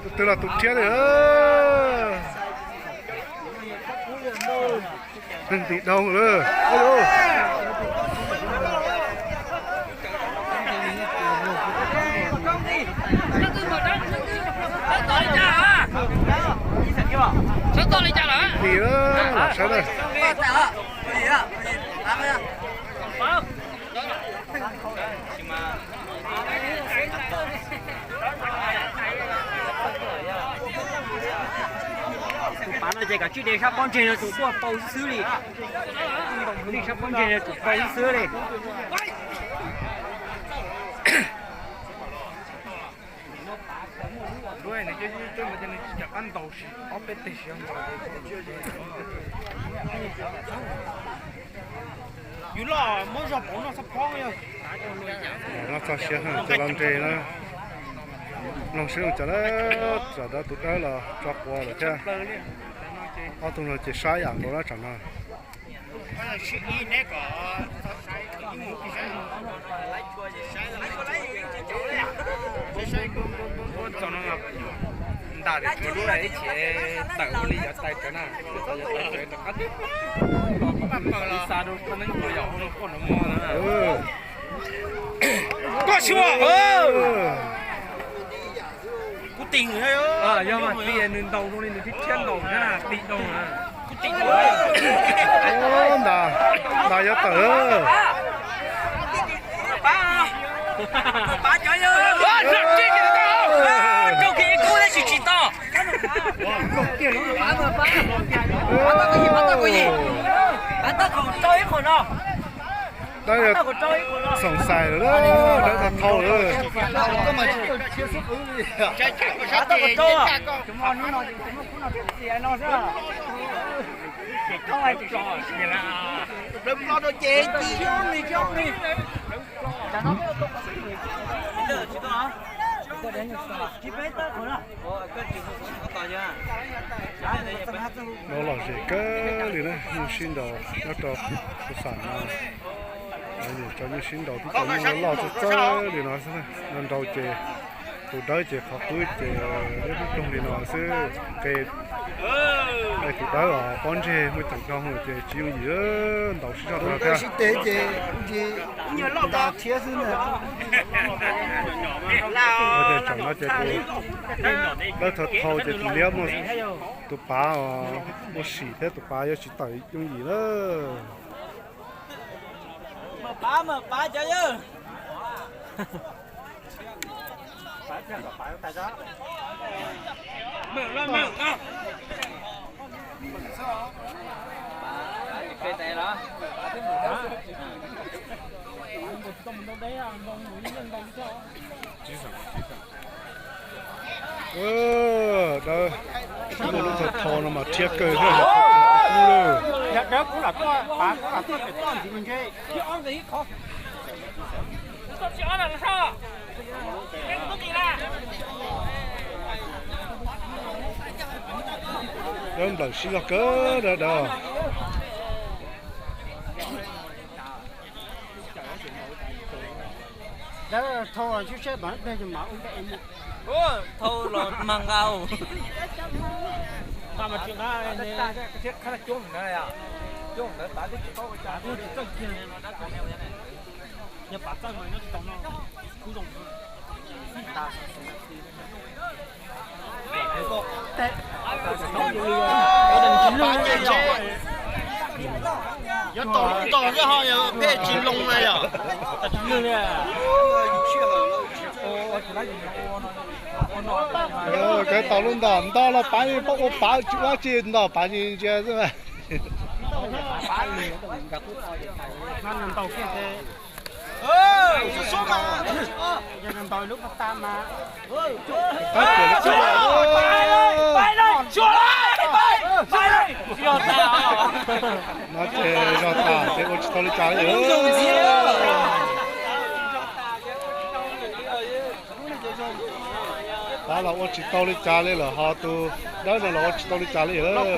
Tus twg los tus rhiab li. Neeg ntim dhau lawm. Ntim lawm, los saib na. Tus pav no ces kav tsij de sab pob ntseg no tus tuaj pauj xwb xwb li. Sab pob ntseg no tus pauj xwb xwb li. Yus loj muab zog pauv noj txhob phob. Noj txog siav heev ces los nres na. Mloog seb zoo cas na, tsam ntawd tus dawb los tso quav lawm thiab. Ob tug no ces sab yam nkaus na tsam no. Ntam lub ib chim tawm ua li yav tais rawv na, yav tais rawv rov qab tib xa rau neeb tua yom no quaj no mo na. Koj xyuas, kuv tim, yog mas tim nws ntaus zoo li nws thiab thiab ntaus na, tim dhau na. Ntam, ntam yuav tawm. Rau kiag ib kub tab sis tsis tau. Xoom xais lawm, dawb tag thau lawm. Nov lom zem kawg li na, nyuj sib nraus nyob rau tus xam no. Nyuam cov nyuj sib nraus twb tau nyuj loj loj txawj txawj li no xwb na. Nraus ces tus dawb ces qhov qwb ces ib lub roog li no xwb. Qe tus dawb os, pob ntseg muaj ceem dhau ces tsis yooj yim, ntaus sib zog rau thiab. Ces tsam no ces tus dawb thau thau ces tus liab muaj, tus pav os, muaj sim thiab tus pav yuav tsis tawm yooj yim lawm. Dawb, lub thau thau no mas rhiab kawg thiab. Dawb nplawm sib zog kawg dawb. Thau los tsis sab tom peg mas ua npe. Thau los mag nqa. Yuav tau lub ntau xwb ho yog peb tsis loo na yom. Kav tau lub ntau ntau los pav pab ua pav tsis ua tsi ntau pav tsis ntsia xwb. Ntau kiag, yog ntau lub pas tas mas. No ces zog tas ces ua tsis tau li cas li. Pav los ua tsis tau li cas li lawm, ho tus dawb no los ua tsis tau li cas li lawm.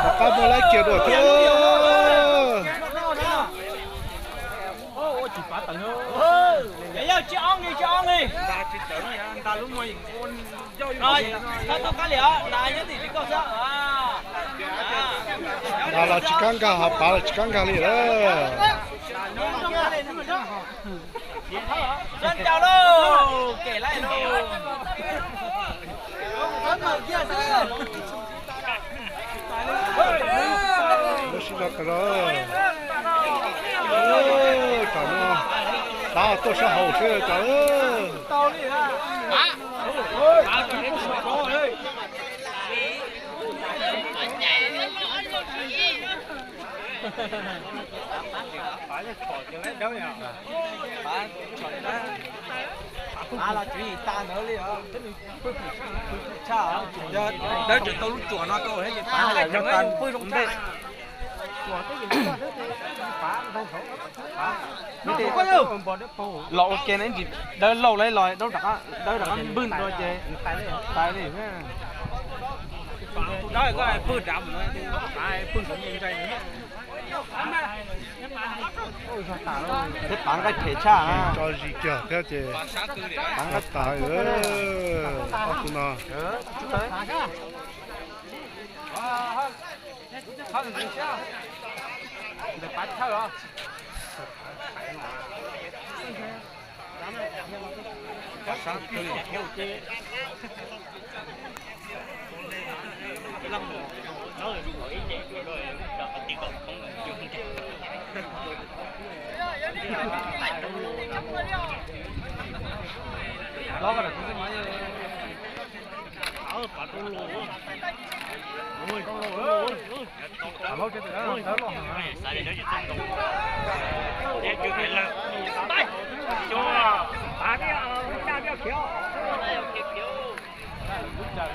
Rov qab muaj laib kiag dua thiab. Nqa los tsis kam nkag, ho pav los tsis kam nkag li lawm. Lub sib zog tas zog. Tsam no pav tuaj sab hauv seb tsam. Pav los tsis tas ntawd li os. Dawb tseem tau lub tsuas no rau thiab ces pav pw zoo ntej. Los ua ke ne, dawb laus li los dawb rov qab npwj rau ces tais li. Tus dawb koj pw nrad mus no, pw saum ntsej ntsai. Thiab pav nqaij phem tshaj. Tso zis kiag thiab ces pav nqaij tas. Ob tug no.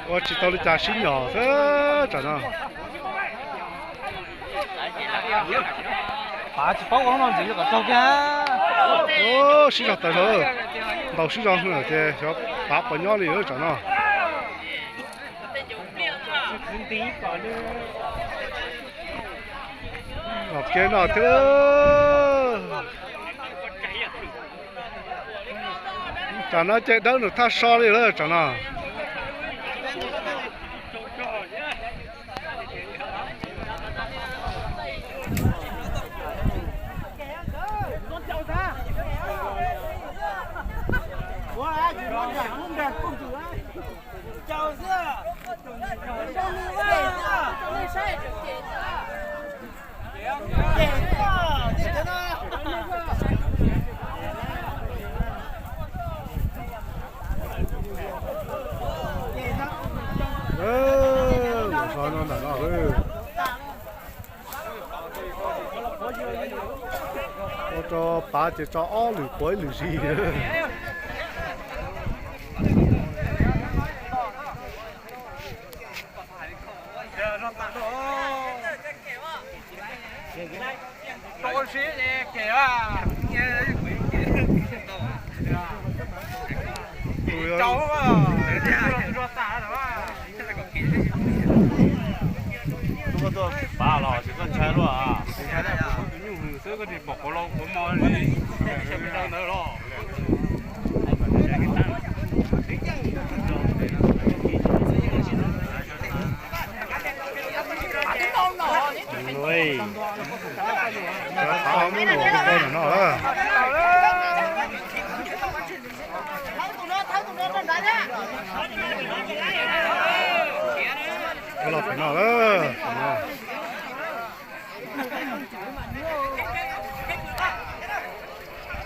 Ua tsis tau li cas sib nyom xwb tsam no. Pav tsis paub ua no ntxiv kom tsaug kiag. Sib zog tas zog, ntaus sib zog ces xyov pav puas nyob li tsam no. Los ke no thiab. Tsam no ces dawb nws thaj so li lawm tsam no. Ua rau pav ces tso ob lwm quav ib lwm zis. Pav los tsis txawj ntshai luaj. Tus nyuj hwm xwb koj tsis pom quav los quav mos li. Ntawd los. Ui, cov tav muab luam rau koj ntawm no lawm. Los pem no lawm.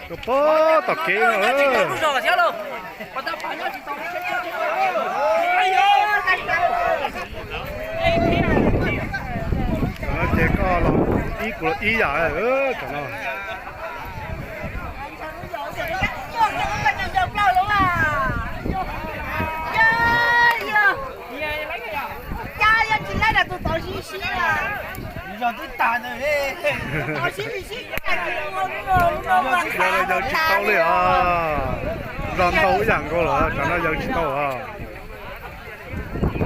Rau pob tom kev no lawm. Tam no ces koj los ib kuv los ib yam tam no. Yog twb tag ntawd. Yog los yawg tsis tau li os. Zog ntau ib yam nkaus lawm, tam no yawg tsis tau os.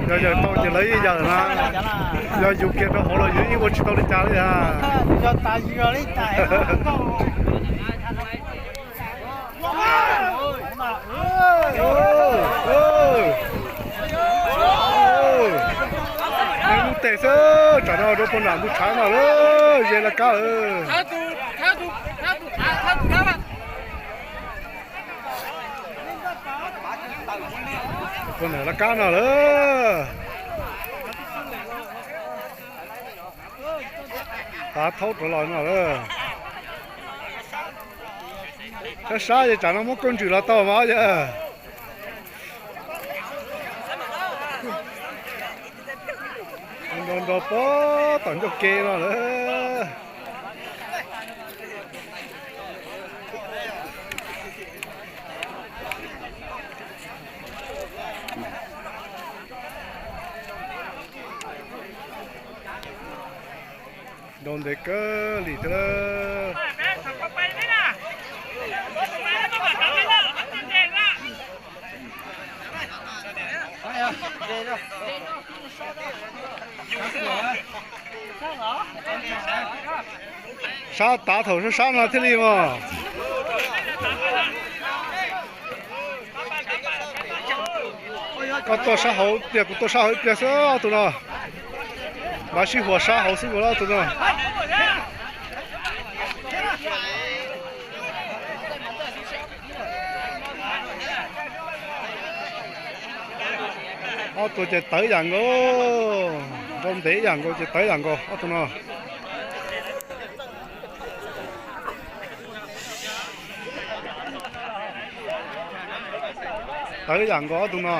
Yog yawg tau ces lawv ib yam na. Yog yus kiag rau hauv los yus ib ua tsis tau li cas li as. Nws lub tes xwb, tsam no rau puag nram ntug tshav no lawm, ze laj kab lawm. Puag nram laj kab no lawm. Tav thaub rov los no lawm. Sab sab ces tsam no muab koj ntswm los tau mas yog. Nrau nrau pob tom ncauj ke no lawm. Nrau ntev kawg li thiab. Sab tav thaum sab sab no thiaj li mas. Koj tuaj sab hauv ib pliag, kuv tuaj sab hauv ib pliag xwb ob tug no. Npaj sib huas sab hauv xwb os ob tug no. Ob tug ces tawv yam nkaus, nrau ntev yam nkaus ces tawv yam nkaus ob tug no. Tawv yam nkaus ob tug no.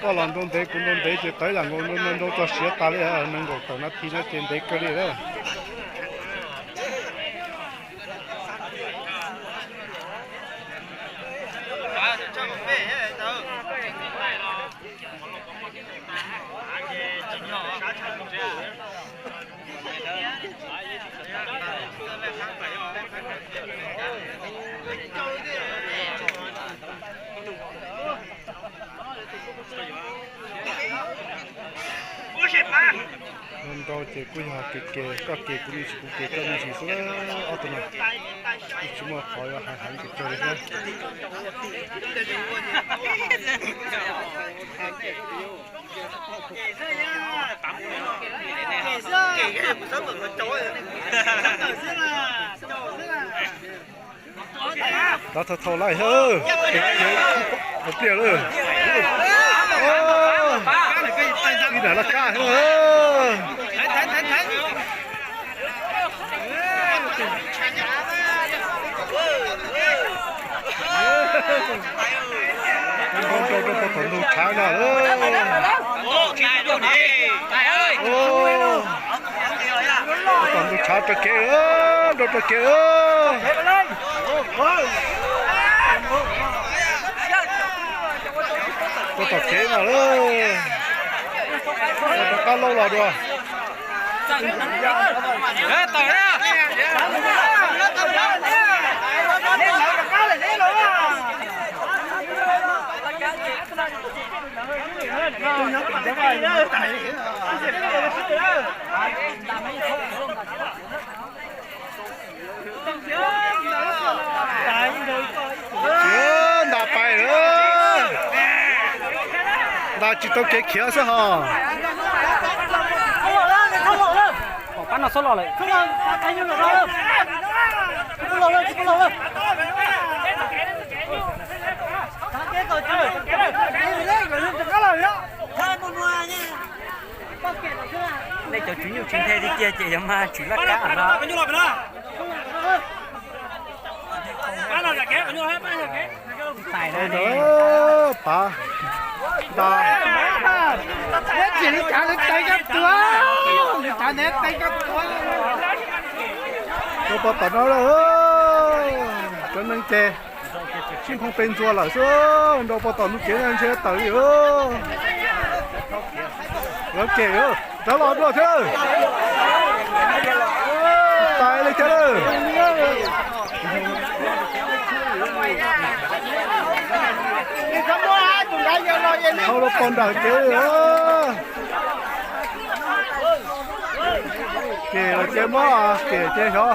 Koj los nrau ntev kuv nrau ntev ces tawv yam nkaus, nrau txog siav tas li, nees nkaum tawm nas this no ces ntev kawg li lawm. Nrau nrau ces kuj yog kev ke, koj ke kuv me ntsis, kuv ke koj me ntsis xwb ob tug no. Kuj tsis muaj qhov yuav hais heev pes tsawg li thiab. Tav thau thau lawm, hauv pliaj lawm. Ib nram laj kab heev. Nrau nrau rau puag tom ntug tshav no lawm. Puag tom ntug tshav rau kev lawm, nrau rau kev lawm. Puag tom kev no lawm. Rov qab laub los dua. Khiav nta pais lawm. Nta tsis tau kev khiav xwb hos. Pab no xub los lawm. Nej cov tswv nyuj tsis nthe tiag tiag ces yog mas tswv laj kab no. Pav, nta, neb tsis li cas li teev koj tuag, li cas neb teev koj tuag. Rau pog tom no lawm, cov neeg ces sib nphoo pe ntxuas lawm xwb, nrau pog tom ntug kev ntshe tawm li. Lawv kem, rov los dua thiab. Tais li thiab lawm. Dhau los pog nram kev. Kem ces muab, kem ces xyov.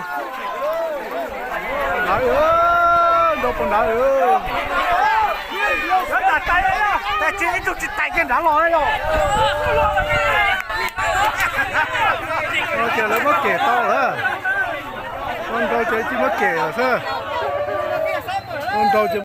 Nrad, nrau pog nrad. Tais tsis ib tug tsis tais kiag nrad los yog. Ces lawv muab kem tau lawm. Ua nrau ces tsis muab kem lawm xwb. Ua nrau ces